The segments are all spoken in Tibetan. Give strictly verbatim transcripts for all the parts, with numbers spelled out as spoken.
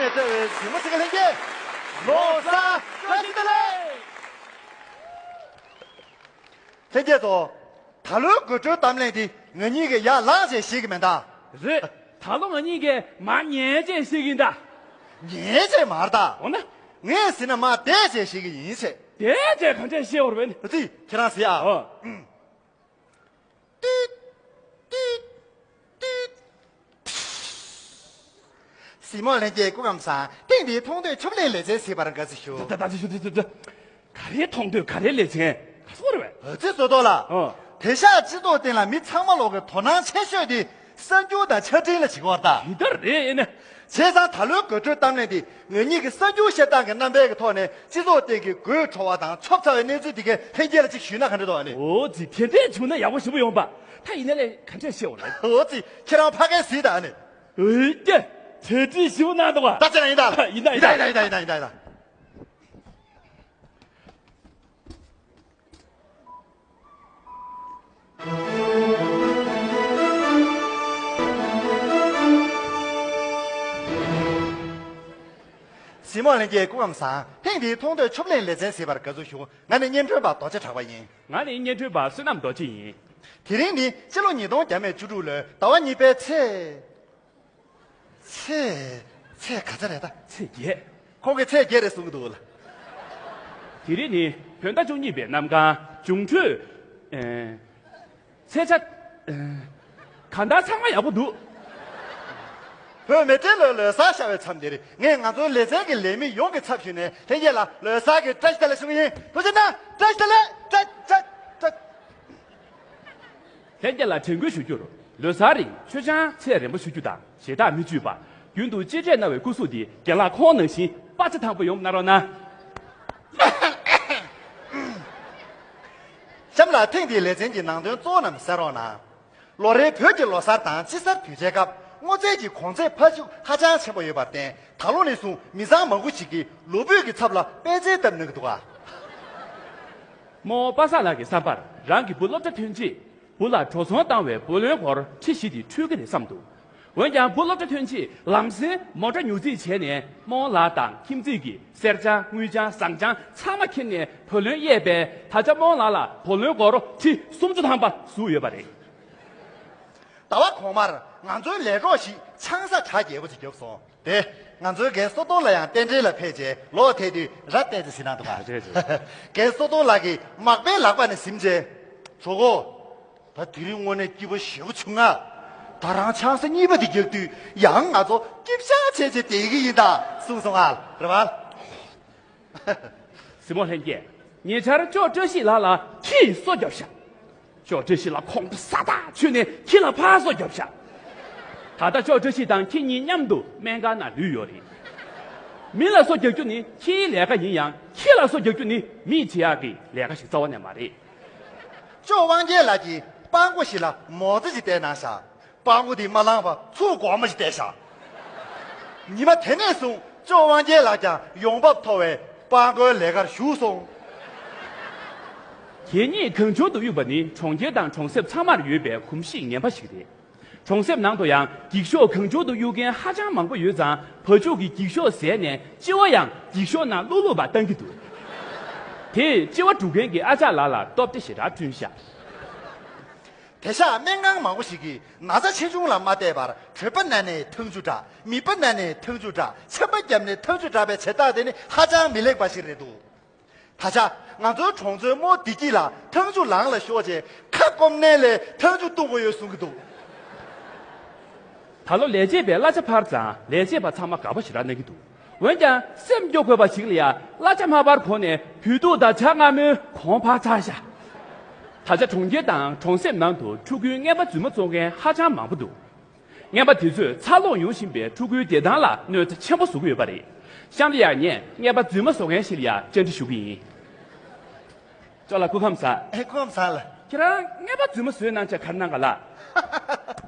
བྱ་བའི་གཟིགས་མོ་གཟིགས་ལྷན་རྒྱས། ལོ་གསར་བཀྲ་ཤིས་བདེ་ལེགས། ལྷན་རྒྱས་ཚོ། ད་ལོའི་དགོད་བྲོའི་གཏམ་གླེང་འདི་ང་གཉིས་ཀྱིས་ཡར་ལངས་བྱས་བཤད་ཀྱི་མིན་ད། རེད། ད་ལོ་ང་གཉིས་ཀྱིས་མར་ཉལ་བྱས་བཤད་ཀྱི་ཡིན་ད། ཉལ་བྱས་མ་རེད་ད། འོ་ན། ངས་ཟེར་ན་མར་བསྡད་བྱས་བཤད་ཀྱི་ཡིན་ཟེར། བསྡད་བྱས་གང་འདྲས་བཤད་འོར་བས་ནི། ཨ་ཙི། ཁྱེད་རང་ཟེར་ཨ། ཨོ། ཏིག་ཏིག་ཏིག་གཟིགས་མོ་ལྷན་རྒྱས་སྐུ་ཁམས་བཟང་། ཐེངས་འདིའི་མཐོང་ཐོས་ཆོབ་གླེང་ལེ་ཚན་གཟིགས་པར་དགའ་བསུ་ཞུ། ད་ད་ད་ཞུ་ཞུ་ཞུ་ཞུ། ག་རེ་མཐོང་ཐོས་ག་རེ་ལེ་ཚན། ག་སོག་རེད་བས། ཨ་ཙི་བཟོ་ལྟོ་ལ། ཨོ། དེང་སང་སྤྱི་ཚོགས་སྟེང་ལ་མི་ཚང་མ་ལོག་གི་དོ་སྣང་ཆེ་ཤོས་དེ་གསར་འགྱུར་དང་ཆ་འཕྲིན་ལ་བྱེད་ཀྱི་ཡོད་རེད་ད། དེ་ལྟར་རེད་ཨེ་ནི། བྱས་ཙང་ད་ལོའི་དགོད་བྲོའི་གཏམ་གླེང་འདི་ང་གཉིས་ཀྱི་གསར་འགྱུར་བཤད་སྟངས་ཀྱི་རྣམ་པའི་གི་ཐོག་ནས་སྤྱི་ཚོགས་སྟེང་གི་དགོད་བྲོ་བ་དང་ཆོབ་ཚ་བའི་གནས་ཚུལ་འདི་གའི་ལྷན་རྒྱས་ལ་ཅིག་ཞུས་ན་ག་འདྲ་འདུག་ཨ་ནི། འོ་ཙི། དེ་འདྲས་བྱུང་ན་ཡག་པོ་ཞེ་པོ་ཡོང་པ། ད་ཡིན་ན་ལས་ག་འདྲས་བཤད་འོ་ལེ། འོ་ཙི། ཁྱེད་རང་ཕ་གིར་གཟིགས་དང་ཨ་ནི། འོ་ཀྱེ། གྲ་སྒྲིག་ཞིབ་གནང་འདུག་བ། ད་ཅི་ན་ཡིན་ད། ཡིན་ད་ཡིན་ད་ཡིན་ད་ཡིན་ད་ཡིན་ད། གཟིགས་མོ་ལྷན་རྒྱས་སྐུ་ཁམས་བཟང་། ཐེངས་འདིའི་མཐོང་ཐོས་ཆོབ་གླེང་ལེ་ཚན་གཟིགས་པར་དགའ་བསུ་ཞུ། ང་ནི་སྙན་སྒྲོན་པ་རྡོ་རྗེ་གྲགས་པ་ཡིན། ང་ནི་སྙན་སྒྲོན་པ་བསོད་ནམས་རྡོ་རྗེ་ཡིན། དེ་རིང་ནི་སྤྱི་ལོ་ཉིས་སྟོང་བརྒྱ་མེད་བཅུ་དྲུག་ལོའི་ཟླ་བ་གཉིས་པའི་ཚེས། ཚེས། ཚེས་ག་ཚོད་རེད་ད། ཚེས་བརྒྱད། ཁོང་གིས་ཚེས་བརྒྱད་རེད་གསུང་གི་འདུག་ལ། དེ་རིང་ནི་བོད་ཟླ་བཅུ་གཉིས་པའི་གནམ་གང་། འབྱུང་འཕྲོད། ཨེ། ཚེས་ཆ། ཨེ། གང་ལྟར་ཚང་མ་ཡག་པོ་འདུག་བོད་མི་སྤྲེལ་ལོའི་ལོ་གསར་ཤར་བའི་མཚམས་འདིར་ངས་ང་ཚོའི་ལེ་ཚན་གྱི་ལས་མི་ཡོངས་ཀྱི་ཚབ་ཞུས་ནས་ལྷན་རྒྱས་ལ་ལོ་གསར་གྱི་བཀྲ་ཤིས་བདེ་ལེགས་ཞུ་གི་ཡིན། ཐུགས་རྗེ་གནང་། བཀྲ་ཤིས་བདེ་ལེགས། བཀྲ་བཀྲ་བཀྲ། ལྷན་རྒྱས་ལ་དྲན་སྐུལ་ཞུ་རྒྱུར། ལོ་གསར་རིང་མཆོད་ཆང་ཚད་རན་པོ་ཞུ་རྒྱུ་དང་ཞེ་དྲག་མི་སྤྱོད་པ། རྒྱུན་དུ་གཅེས་སྤྲས་གནང་བའི་སྐུ་གཟུགས་འདི་རྒན་ལགས་ཁོང་ནང་བཞིན་པ་ཚེ་དང་པོ་ཡོང་གནང་རོགས་གནང་། གཤམ་ལ་ཐེངས་འདིའི་ལེ་ཚན་གྱི་ནང་དོན་གཙོ་བོ་རྣམས་གསན་རོགས་གནང་། ལོ་རེའི་བོད་ཀྱི་ལོ་གསར་དང་དཔྱིད་གསར་དུས་ཆེན་སྐབས་སྔོ་ཚལ་གྱི་གོང་ཚད་འཕར་ཤུགས་ཧ་ཅང་ཆེན་པོ་ཡོད་པར་བརྟེན། ད་ལོ་ནས་བཟུང་མི་ཚང་མང་པོ་ཞིག་གིས་ལོ་ཕུད་ཀྱི་ཚབ་ལ་པད་ཚལ་བཏབ་གནང་གི་འདུག་ག་རྨོ་པ་སངས་ལགས་ཀྱི་བསམ་པར་རང་གི་བུ་སློབ་གྲྭ་ཐོན་རྗེས་བུ་ལ་འགྲོ་སོང་བཏང་བའི་བུ་ལོན་སྒོར་ཁྲི་བཞི་དེ་འཕྲོད་ཀྱི་རེད་བསམ་འདུག་འོན་ཀྱང་བུ་སློབ་གྲྭ་ཐོན་རྗེས་ལམ་སེང་མོ་ཊ་ཉོ་རྩིས་བྱས་ནས་རྨོ་ལགས་དང་ཁྱིམ་མཚེས་ཀྱིས་གསེར་བྱང་དངུལ་བྱང་ཟངས་བྱང་ཚང་མ་ཁྱེར་ནས་བུ་ལོན་གཡར་བས། ད་ཆ་རྨོ་ལགས་ལ་བུ་ལོན་སྒོར་ཁྲི་སུམ་ཅུ་ཐམ་པ་ཟུག་ཡོད་པ་རེད། ཟླ་བ་གོང་མར་ང་ཚོའི་ལས་གྲོགས་ཤིག་ཆང་ས་གྲ་རྒྱས་པོ་ཅིག་བརྒྱབ་སོང་། དེ་ང་ཚོའི་རྒན་བསོད་རྡོར་ལགས་ཡང་རྟེན་འབྲེལ་ལ་ཕེབས་རྗེས་ལོག་ཐལ་དུས་ར་བལྟས་ཏེ་ཟིན་གནང་འདུག་ག་རེད་རེད། རྒན་བསོད་རྡོར་ལགས་ཀྱིས་མག་པའི་ལག་པ་ནས་ཟིན་རྗེས། གྲོགས་པོ། ད་དེ་རིང་དངོས་གནས་སྐྱིད་པོ་ཞེ་པོ་བྱུང་ང་། ད་རང་ཆང་ས་གཉིས་པ་དེ་རྒྱག་དུས་ཡང་ང་ཚོ་སྐྱིད་ཤག་བྱས་བྱས་བསྡད་ཀྱི་ཡིན་ད་གསུངས་སོང་ང་། རེད་བ། གཟིགས་མོ་ལྷན་རྒྱས། ཉེ་ཆར་ཅོག་བཀྲ་ཤིས་ལགས་ལ་ཁྱི་ཡིས་སོ་བརྒྱབ་ཤག་ཅོག་བཀྲ་ཤིས་ལགས་ཁོང་ཁྲོ་ས་ཐག་ཆོད་ནས་ཁྱི་ལ་ཕར་སོ་བརྒྱབ་ཤག་ད་ལྟ་ཅོག་བཀྲ་ཤིས་དང་ཁྱི་གཉིས་མཉམ་དུ་སྨན་ཁང་ནང་ལུས་ཡོད་རེད། མི་ལ་སོ་རྒྱག་རྒྱུ་ནི་ཁྱིའི་ལས་ཀ་ཡིན་ཡང་ཁྱི་ལ་སོ་རྒྱག་རྒྱུ་ནི་མིས་བྱེད་ཡག་གི་ལས་ཀ་ཞིག་རྩ་བ་ནས་མ་རེད། ཅོག་དབང་རྒྱལ་ལགས་ཀྱིས་སྤྲང་པོ་ཞིག་ལ་མོ་རྩེ་ཞིག་སྟེར་གནང་ཤག་སྤྲང་པོ་དེ་མ་བླངས་པར་ཚུར་སྒོར་མོ་ཞིག་སྟེར་ཤག་ཉི་མ་དེ་ནས་བཟུང་ཅོག་དབང་རྒྱལ་ལགས་ཀྱང་ཡོང་འབབ་མཐོ་བའི་སྤྲང་པོའི་ལས་ཀར་ཞུགས་སོང་། གད་སྙིགས་གང་བྱུང་དུ་གཡུགས་པ་ནི་གྲོང་ཁྱེར་དང་གྲོང་གསེབ་ཚང་མར་ཡོད་པའི་གོམས་གཤིས་ངན་པ་ཞིག་རེད། གྲོང་གསེབ་ནང་དུ་ཡང་འགྱིག་ཤོག་གང་བྱུང་དུ་གཡུག་མཁན་ཧ་ཅང་མང་པོ་ཡོད་ཙང་བ་ཕྱུགས་ཀྱིས་འགྱིག་ཤོག་བཟས་ནས་ལྕི་བ་ཡང་འགྱིག་ཤོག་ནང་བླུགས་བླུགས་པ་བཏང་གི་འདུག་དེས་ལྕི་བ་སྒྲུག་མཁན་གྱི་ཨ་ཅག་ལགས་ལ་སྟོབས་བདེ་ཞེ་དྲག་བསྐྲུན་ཤག་དེང་སང་སྨན་ཁང་མང་པོ་ཞིག་གིས་ན་ཚ་ཆེ་ཆུང་ལ་མ་བལྟས་པར་གྲོད་པ་ན་ནས་ཐང་ཆུ་དྲག་མིད་པ་ན་ནས་ཐང་ཆུ་དྲག་ཆམ་པ་བརྒྱབ་ནས་ཐང་ཆུ་དྲག་པའི་བྱེད་སྟངས་དེ་ནི་ཧ་ཅང་མི་ལེགས་པ་ཞིག་རེད་འདུག་ད་ཆ་ང་ཚོའི་གྲོང་ཚོའི་རྨོ་བདེ་སྐྱིད་ལགས་ཐང་ཆུ་ལངས་ལ་ཤོར་རྗེས་ཁ་སྐོམ་ནད་ལས་ཐང་ཆུ་བཏུང་གི་ཡོད་གསུང་གི་འདུག་ད་ལོ་ལས་བྱེད་པའི་གླ་ཆ་འཕར་ཙང་ལས་བྱེད་པ་ཚང་མ་དགའ་པོ་ཞེ་དྲག་གནང་གི་འདུག་འོན་ཀྱང་སེམས་སྐྱོ་དགོས་པ་ཞིག་ལ་ཡ་གླ་ཆ་མ་འཕར་གོང་ནས་བོད་ཐུག་དང་ཇ་མངར་མོའི་གོང་འཕར་ཚར་ཤག་ད་ཆ་གྲོང་ཁྱེར་དང་གྲོང་གསེབ་ནང་དུ་ཕྲུ་གུའི་རྔན་པ་རྫུན་མ་བཙོང་མཁན་ཧ་ཅང་མང་པོ་འདུག་རྔན་པ་དེ་ཚོས་འཚར་ལོངས་ཡོང་བཞིན་པའི་ཕྲུ་གུའི་བདེ་ཐང་ལ་གནོད་འཚེ་ཆེན་པོ་བཟོ་གི་ཡོད་པ་རེད། གཤམ་ལ་ཡང་ངས་རྔན་པ་རྫུན་མ་བཟོ་མཁན་ཞིག་ལ་ཡང་བཅར་འདྲི་ཞུ་གི་ཡིན། ཅོག་ལགས་སྐུ་ཁམས་བཟང་། ཨེ་སྐུ་ཁམས་བཟང་ལགས། ཁྱེད་རང་རྔན་པ་རྫུན་མ་བཟོས་གནང་བྱས་ག་རེ་གནང་ག་ལགས།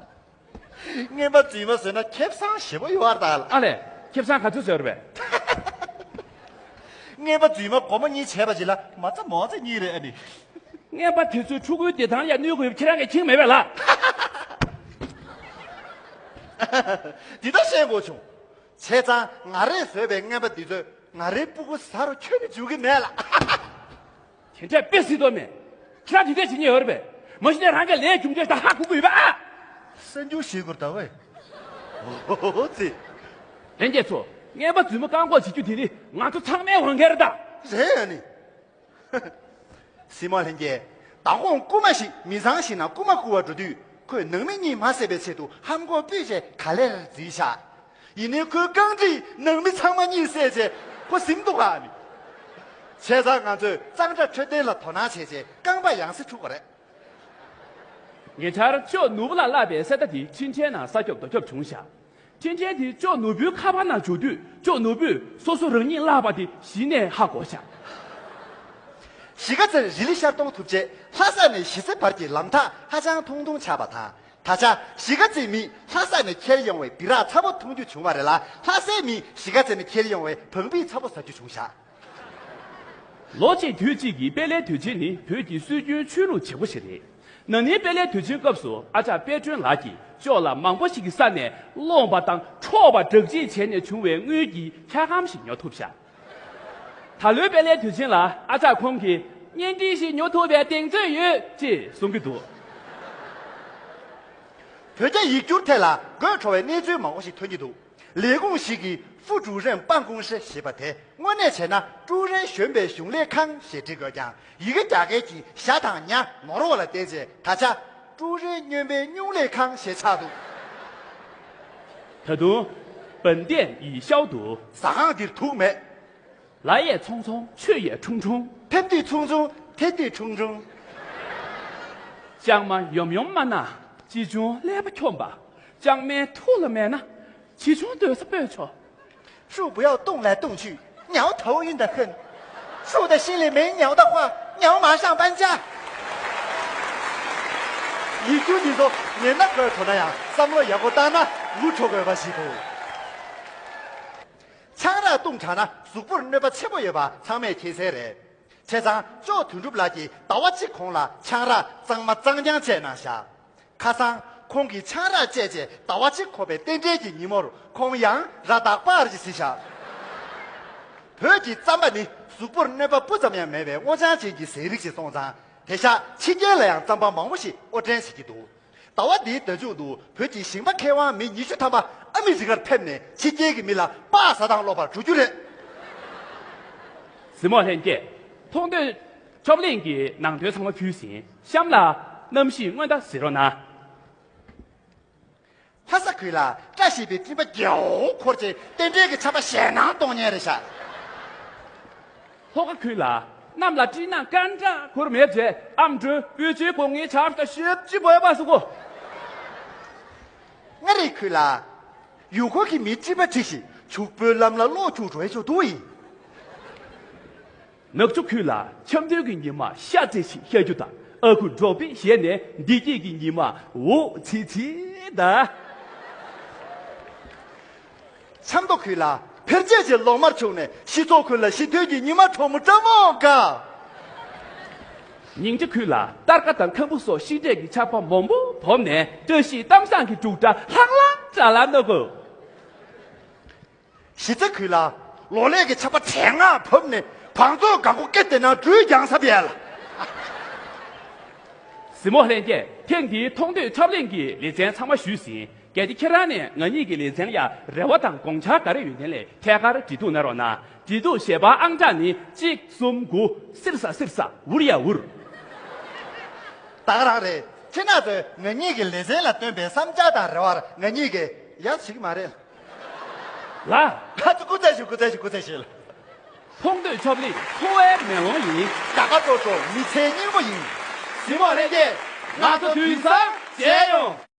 རྔན་པ་རྫུན་མ་བཟོས་ན་ཁེ་བཟང་ཞེ་པོ་ཡོད་རེད་ད་ལགས། ཨ་ལས། ཁེ་བཟང་ག་ཚོད་བཟོས་རེད་པས། རྔན་པ་རྫུན་མ་སྒོར་མོ་གཉིས་བྱས་པ་ཅིག་ལ་མ་རྩ་མ་རྩ་གཉིས་རེད་ཨ་ནི། རྔན་པ་དེ་ཚོས་ཕྲུ་གུའི་བདེ་ཐང་ལ་གནོད་དགོས་ཡོད་པ་ཁྱེད་རང་གིས་མཁྱེན་མེད་པས་ལགས། འདི་ལྟར་བཤད་དགོས་བྱུང་། བྱས་ཙང་ང་རས་བཟོས་པའི་རྔན་པ་འདི་ཚོས་ང་རའི་སྤུ་གུ་ཟ་རུ་ཁྱོན་ནས་འཇུག་གི་མེད་ལགས། དེ་འདྲ་དཔེ་སྲིད་དོ་མེད། ཁྱེད་རང་དེ་འདྲ་བྱེད་ཉེན་ཡོད་རེད་པས། མ་གཞི་ནས་རང་གི་ལས་རྒྱུ་འབྲས་དང་ཧ་གོ་གི་ཡོད་པ་ཨ། གསར་འགྱུར་ཞིག་གོ་ད་ཝེ། ཨོ་ཙི། ལྷན་རྒྱས་ཚོ། རྔན་པ་རྫུན་མ་བཀག་འགོག་བྱེད་རྒྱུ་དེ་ནི་ང་ཚོ་ཚང་མའི་འོས་འགན་རེད་ད། རེད་ཨ་ནི། སྲིང་མོ་ལྷན་རྒྱས། མདང་དགོང་རྐུན་མ་ཞིག་མི་ཚང་ཞིག་ནང་རྐུན་མ་རྐུ་བར་འགྲོ་དུས་ཁོས་ནང་མི་གཉིས་མ་བསད་པའི་ཆེད་དུ་ཧམ་གོག་སྤུས་བཅས་ག་ལེར་བརྫིས་བཞག། ཡིན་ནའི་ཁོའི་རྐང་གྲིས་ནང་མི་ཚང་མ་གཉིད་སད་རྗེས་ཁོ་ཟིན་འདུག་ག་ཨ་ནི། བྱས་ཙང་ང་ཚོས་གཙང་སྦྲ་འཕྲོད་བསྟེན་ལ་དོ་སྣང་བྱས་རྗེས་རྐང་པ་ཡང་སེ་འཁྲུད་དགོས་རེད། ཉེ་ཆར་ཅོག་ནོར་བུ་ལ་བརླགས་པའི་གསེར་རྟ་དེ་འཕྲིན་ཕྲན་ནང་ས་ཁྱབ་རྡོ་ཁྱབ་བྱུང་བཞག། འཕྲིན་ཕྲན་དེ་ཅོག་ནོར་བུའི་ཁ་པར་ནང་འབྱོར་དུས་ཅོག་ནོར་བུས་སོ་སོ་རང་ཉིད་བརླགས་པ་དེ་གཞི་ནས་ཧ་གོ་བཞག། གཞིས་ཀ་རྩེར་རི་ལི་ཤར་གཏོང་ཐུབ་རྗེས་ལྷ་ས་ནས་གཞིས་རྩེ་བར་གྱི་ལམ་ཐག་ཧ་ཅང་ཐུང་ཐུང་ཆགས་པ་དང་། ད་ཆ་གཞིས་ཀ་རྩེའི་མིས་ལྷ་ས་ནས་འཁྱེར་ཡོང་བའི་སྦི་རག་ཚ་པོ་འཐུང་རྒྱུ་བྱུང་བ་རེད་ལ། ལྷ་སའི་མིས་གཞིས་ཀ་རྩེ་ནས་འཁྱེར་ཡོང་བའི་བང་པི་ཚ་པོ་ཟ་རྒྱུ་བྱུང་བཞག། ལོ་གཅིག་དུས་གཅིག་གི་དཔལ་ལྷའི་དུས་ཆེན་ནི་བོད་ཀྱི་སྲོལ་རྒྱུན་ཆོས་ལུགས་བྱེད་སྒོ་ཞིག་རེད། ན་ནིང་དཔལ་ལྷའི་དུས་ཆེན་སྐབས་སུ་ཨ་ཅག་དཔལ་སྒྲོན་ལགས་ཀྱིས་ཅོག་ལ་མང་པོ་ཞིག་གི་ས་ནས་སློངས་པ་དང་འཕྲོག་པ་སྦྲགས་བྱས་བྱས་ནས་བྱུང་བའི་དངུལ་གྱི་འཁྱག་སྒམ་ཞིག་ཉོ་ཐུབ་བཞག། ད་ལོའི་དཔལ་ལྷའི་དུས་ཆེན་ལ་ཨ་ཅག་ཁོང་གིས་བརྙན་འཕྲིན་ཞིག་ཉོ་ཐུབ་པའི་གདེང་ཚོད་ཡོད་ཅེས་གསུང་གི་འདུག། བོད་རྒྱ་ཡིག་སྒྱུར་ཐད་ལ་དགོད་བྲོ་བའི་གནས་ཚུལ་མང་པོ་ཞིག་ཐོན་གྱི་འདུག། ལས་ཁུངས་ཤིག་གིས་副主任办公室ཞེས་པ་དེ་དངོས་གནས་བྱས་ན་ཀྲུའུ་རེན་གཞོན་པའི་གཞུང་ལས་ཁང་ཞེས་འབྲི་དགོས་ཀྱང་ཡི་གེ་རྒྱ་སྐད་ཀྱི་ཞ་དང་ཉ་ནོར་བ་ལ་བརྟེན་བྱས་ད་ཆ་ཀྲུའུ་རེན་སྨྱོན་པའི་སྨྱུང་ལས་ཁང་ཞེས་ཆགས་འདུག། ད་དུང་། 本店已消毒། ཟ་ཁང་འདིར་དུག་མེད། 来也匆匆，去也冲冲། ཕེབས་དུས་ཆུང་ཆུང་། ཐེབས་དུས་ཆུང་ཆུང་། ལྕང་མ་ཡོམ་ཡོམ་མ་ན། ཅི་བྱུང་ཀླད་པ་འཁྱོམ་པ། ལྕང་མའི་ཐུགས་ལ་མེད་ན། ཅི་བྱུང་སྡོད་ས་སྤོས་ཆོག། 树不要动来动去，鸟头晕得很。树的心里没鸟的话，鸟马上搬家。 ཡིག་སྒྱུར་འདི་ཚོ་ཉན་ན་དགོད་བྲོ་ན་ཡང་བསམ་བློ་ཡག་པོ་བཏང་ན་ངུ་བྲོ་དགོས་པ་ཞིག་འདུག། ཆང་རག་བཏུང་དྲགས་ན་གཟུགས་པོར་གནོད་པ་ཆེན་པོ་ཡོད་པ་ཚང་མས་མཁྱེན་གསལ་རེད། བྱས་ཙང་ཅོག་དོན་གྲུབ་ལགས་ཀྱིས་ཟླ་བ་གཅིག་གོང་ལ་ཆང་རག་གཙང་མ་གཙང་རྐྱང་བཅད་གནང་བཞག། ཁ་སང་ཁོང་གིས་ཆང་རག་བཅད་རྗེས་ཟླ་བ་གཅིག་འཁོར་བའི་རྟེན་འབྲེལ་གྱི་ཉིན་མོར་ཁོང་ཡང་ར་དྭགས་པར་གྱིས་བཟི་བཞག། བོད་ཀྱི་རྩམ་པ་ནི་གཟུགས་པོར་གནོད་པ་སྤུ་ཙམ་ཡང་མེད་པའི་སྔོ་ལྗང་ཅན་གྱི་ཟས་རིགས་ཤིག་སོང་ཙང་དེང་སང་ཕྱི་རྒྱལ་ལ་ཡང་རྩམ་པ་མང་པོ་ཞིག་དབོར་འདྲེན་བྱེད་ཀྱི་འདུག། ཟླ་བ་འདིའི་ཟླ་མཇུག་ཏུ་བོད་ཀྱི་ཞིང་པ་མཁས་དབང་མི་ཉི་ཤུ་ཐམ་པ་ཨ་མི་རི་ཀར་ཕེབས་ནས་ཕྱི་རྒྱལ་གྱི་མི་ལ་སྤགས་ཟ་སྟངས་སློབ་པར་འགྲོ་རྒྱུ་རེད། གཟིགས་མོ་ལྷན་རྒྱས། མཐོང་ཐོས་ཆོབ་གླིང་གི་ནང་དོན་ཚང་མ་ཕུལ་ཟིན། གཤམ་ལ་གནམ་གཤིས་སྔོན་བརྡ་གཟིགས་རོགས་གནང་། ལྷ་ས་ཁུལ་ལ་བཀྲ་ཤིས་པའི་སྤྲིན་པ་རྒྱལ་པོ་འཁོར་རྗེས་རྟེན་འབྲེལ་གྱི་ཆར་པ་ཞེད་སྣང་གཏོང་མཁན་རེད་ཤག། ལྷོ་ཁ་ཁུལ་ལ་གནམ་ལ་སྤྲིན་ནག་སྐར་འདྲ་འཁོར་མེད་ཚེ་ཨ་མགྲོན་དབུས་སྤྱི་སྒོ་ངའི་ཆར་ད་ཞེབ་ཅི་བོས་པ་སུ་གོ། མངའ་རིས་ཁུལ་ལ་ཡུལ་སྐོར་གྱི་མི་སྤྲིན་པ་འཁྲིགས་ཤིང་ཕྱུག་པོའི་ལམ་ལ་གློག་འཁྱུག་འགྲོ་ཡི་ཆོག་འདུག་ཡིན། ནག་ཆུ་ཁུལ་ལ་འཆམ་མཐུན་གྱི་ཉི་མ་ཤ་ཚ་ཞིག་ཤར་རྒྱུ་དང་ཨ་ཁུ་འབྲོག་པའི་ཞལ་ནས་བདེ་སྐྱིད་ཀྱི་ཉི་མ་འོད་ཚེ་ཚེ་ད། ཆབ་མདོ་ཁུལ་ལ་འཕེལ་རྒྱས་ཀྱི་ལོ་དམར་འཁྱུག་ནས་སྤྱི་ཚོགས་ཁུལ་ལ་ཞི་མཐུན་གྱི་ཉི་མ་དྲོན་མོ་དྲོན་མོ་དགའ། ཉིང་ཁྲི་ཁུལ་ལ་སྟར་ཀ་དང་ཁམ་བུ་སོགས་ཤིང་འབྲས་ཀྱི་ཆར་པ་མང་པོ་བབས་ནས་བཀྲ་ཤིས་གཏམ་བཟང་གི་འབྲུག་སྒྲ་ལྷང་ལྷང་སྒྲ་ལ་གནོད་གོ། གཞིས་རྩེ་ཁུལ་ལ་ལོ་ལེགས་ཀྱི་ཆར་པ་བྲེལ་ངང་བབས་ནས་བང་མཛོད་སྒང་གོ་སྐེ་དེ་ན་འགྲུལ་རྒྱང་ས་བེལ། གཟིགས་མོ་ལྷན་རྒྱས། ཐེངས་འདིའི་མཐོང་ཐོས་ཆོབ་གླིང་གི་ལེ་ཚན་ཚང་མ་ཞུས་ཟིན། གལ་ཏེ་ཁྱེད་རང་ནས་ང་གཉིས་ཀྱི་ལེ་ཚན་ལ་རེ་བ་དང་དགོངས་འཆར་ག་རེ་ཡོད་མཁན་ལ་ཐད་ཀར་འབྲེལ་གཏུག་གནང་རོགས་གནང་། འབྲེལ་གཏུག་ཞལ་པར་ཨང་གྲངས་ནི་གཅིག་གསུམ་དགུ། སིར་ས་སིར་ས་འུར་ཡ་འུར། ད་ག་རང་རེད། ཁྱེད་རང་ཚོས་ང་གཉིས་ཀྱི་ལེ་ཚན་ལ་བཏོན་པའི་བསམ་འཆར་དང་རེ་བར་ང་གཉིས་ཀྱིས་ཡ་བྱེད་ཀྱི་མ་རེད། ལ། ང་ཚོ་སྐུ་ཚེ་ཞུ་སྐུ་ཚེ་ཞུ་སྐུ་ཚེ་ཞུ། མཐོང་ཐོས་ཆོབ་གླིང་འཚོ་བའི་མེ་ལོང་ཡིན། དགའ་དགའ་སྤྲོ་སྤྲོ་མི་ཚེའི་སྙིང་པོ་ཡིན། གཟིགས་མོ་ལྷན་རྒྱས། ང་ཚོ་དུས་སང་མཇལ་ཡོང་།